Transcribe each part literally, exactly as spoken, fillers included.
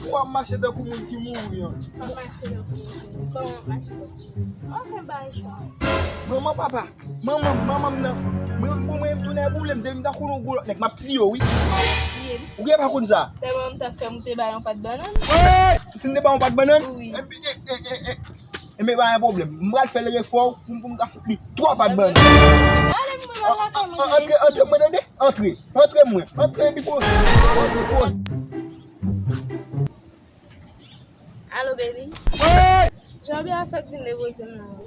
W ap mache tankou moun ki mouri an. W ap mache tankou moun ki mouri. Kòman w ap mache tankou moun? Anfen bagay sa. Manman, papa, manman, manman m nan. Mwen, pou mwen, m tounen boule, m te vin tankou yon gwo lòt nèg, m ap tiye w, wi. Ou gen pa konn sa? Tèlman m t ap fè, m te ba yon pat bannann. Si m te ba yon pat bannann? Wi. Enben, pa gen pwoblèm. M pral fè l refè w pou m, pou m ka fout li twa pat bannann. Ale, m pral lakay mwen. Antre, antre, mwen tande. Antre. Antre, mwen. Antre, epi poze. Poze, poze. Alo, baby. Jan w byen ap fèk vin depoze m nan, wi.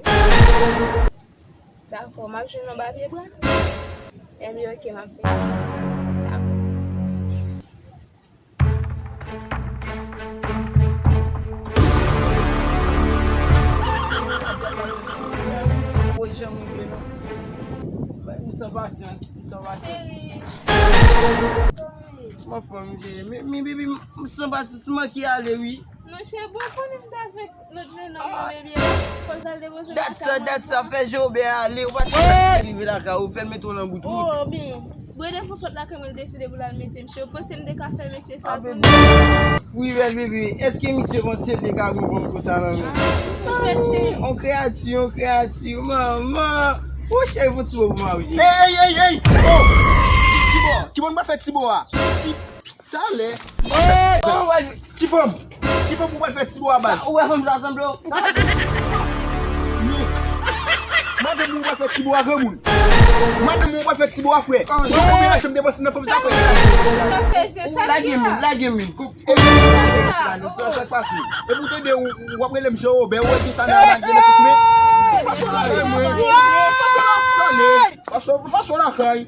Dakò, m ap jwenn yon papye bwa. Enben, oke, m ap vini. Dakò. Woy, jan m rive non. M san pasyans, m san pasyans. Cheri. Kòman w ye? Kòman w ye? Men, men, baby, m, m san pasyans, m manke ale, wi. Non, cheri, bon, konnen m t avèk lòt jennonm nan, baby. Fò l t al depoze m lakay mwen. Dat sa, dat sa, fè Jewobè ale, ou pa t rive lakay ou, fè l mete w nan bout wout. Oh, byen. Brede fò pòt lakay mwen, l deside pou l al mete m, cheri. Ou panse m te ka fè mesye sa tounen? Wi, bèl bebe, èske misye panse l te ka vin pran m konsa nan men? Ah, respè, cheri. On kreyati, on kreyati, manman. Ou cheri, fè ti bo pou mwen, wi. Ey, ey, ey, ey! Oh! Ki, ki bo? Ki bo nou pral fè ti bo a? Ti, talè. Ey! Kòman w pral, ki fanm? Ki fanm ou pral fè ti bo a, baz? Ou wè fanm sa sanble w? Madanm ou pral fè ti bo a, granmoun. Madanm ou pral fè ti bo a, frè. Ou konn konbyen lajan m depanse nan fanm sa, frè? Lage m, lage m. Epi w tande, w ap rele m Jewobè, ou wè ki sa nan lage nan sans mwen. Pase w lakay mwen. Pase w lakay.